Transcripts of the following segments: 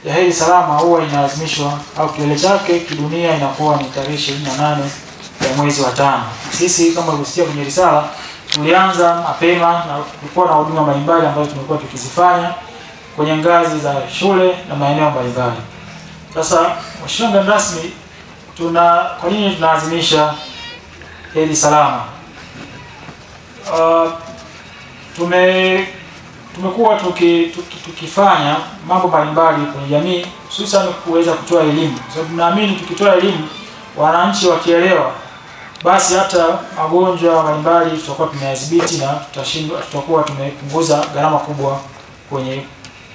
ya hedhi salama huwa inaadhimishwa au kilele chake kidunia inakuwa ni tarehe 28 ya mwezi wa 5. Sisi kama ulivyosikia kwenye risala tulianza mapema na kulikuwa na huduma mbalimbali ambazo tumekuwa tukizifanya kwenye ngazi za shule na maeneo mbalimbali. Sasa Mheshimiwa mgeni rasmi, kwa nini tunaadhimisha hedhi salama? Tumekuwa tukifanya mambo mbalimbali kwenye jamii, hususan kuweza kutoa elimu. Kwa sababu tunaamini tukitoa elimu, wananchi wakielewa, basi hata magonjwa mbalimbali tutakuwa tumeyadhibiti na tutakuwa tumepunguza gharama kubwa kwenye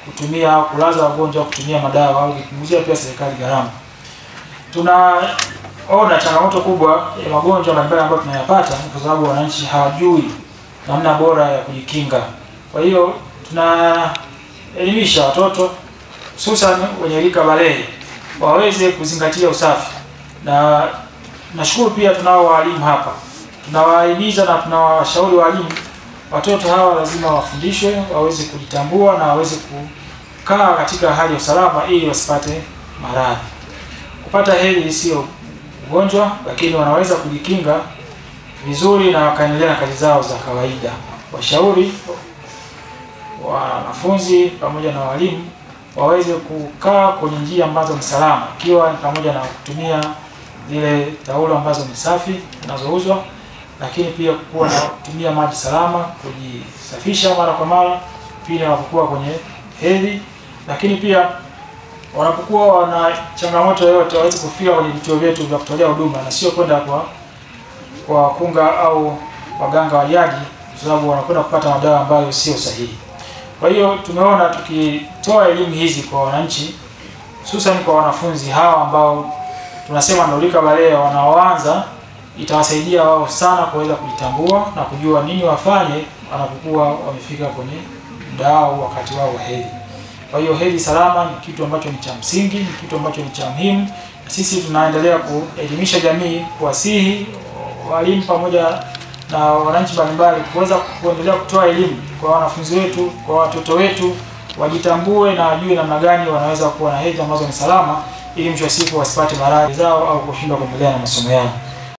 kutumia au kulaza wagonjwa, kutumia madawa au kupunguzia pia serikali gharama. Tunaona changamoto kubwa ya magonjwa mbalimbali ambayo tunayapata kwa sababu wananchi hawajui namna bora ya kujikinga. Kwa hiyo tunaelimisha watoto hususan wenye rika balehe waweze kuzingatia usafi. Na nashukuru pia tunao walimu hapa. Tunawahimiza na tunawashauri walimu, watoto hawa lazima wafundishwe, waweze kujitambua na waweze kukaa katika hali ya usalama ili wasipate maradhi. Kupata hedhi sio ugonjwa, lakini wanaweza kujikinga vizuri na wakaendelea na kazi zao za kawaida. Washauri wanafunzi pamoja na walimu waweze kukaa kwenye njia ambazo ni salama, ikiwa ni pamoja na kutumia zile taulo ambazo ni safi zinazouzwa, lakini pia kuwa na kutumia maji salama, kujisafisha mara kwa mara pia wanapokuwa kwenye hedhi, lakini pia wanapokuwa wana changamoto yoyote waweze kufika kwenye vituo vyetu vya kutolea huduma na sio kwenda kwa wakunga au waganga wa jadi, kwa sababu wanakwenda kupata madawa ambayo sio sahihi. Kwa hiyo tumeona tukitoa elimu hizi kwa wananchi, hususan kwa wanafunzi hawa ambao tunasema ndio rika balehe wanaoanza, itawasaidia wao sana kuweza kujitambua na kujua nini wafanye wanapokuwa wamefika kwenye muda wao, wakati wao wa hedhi. Kwa hiyo hedhi salama ni kitu ambacho ni cha msingi, ni kitu ambacho ni cha muhimu. Sisi tunaendelea kuelimisha jamii, kuwasihi walimu pamoja na wananchi mbalimbali kuweza kuendelea kutoa elimu kwa wanafunzi wetu, kwa watoto wetu, wajitambue na wajue namna gani wanaweza kuwa na hedhi ambazo ni salama ili mwisho wa siku wasipate maradhi zao au kushindwa kuendelea na masomo yao.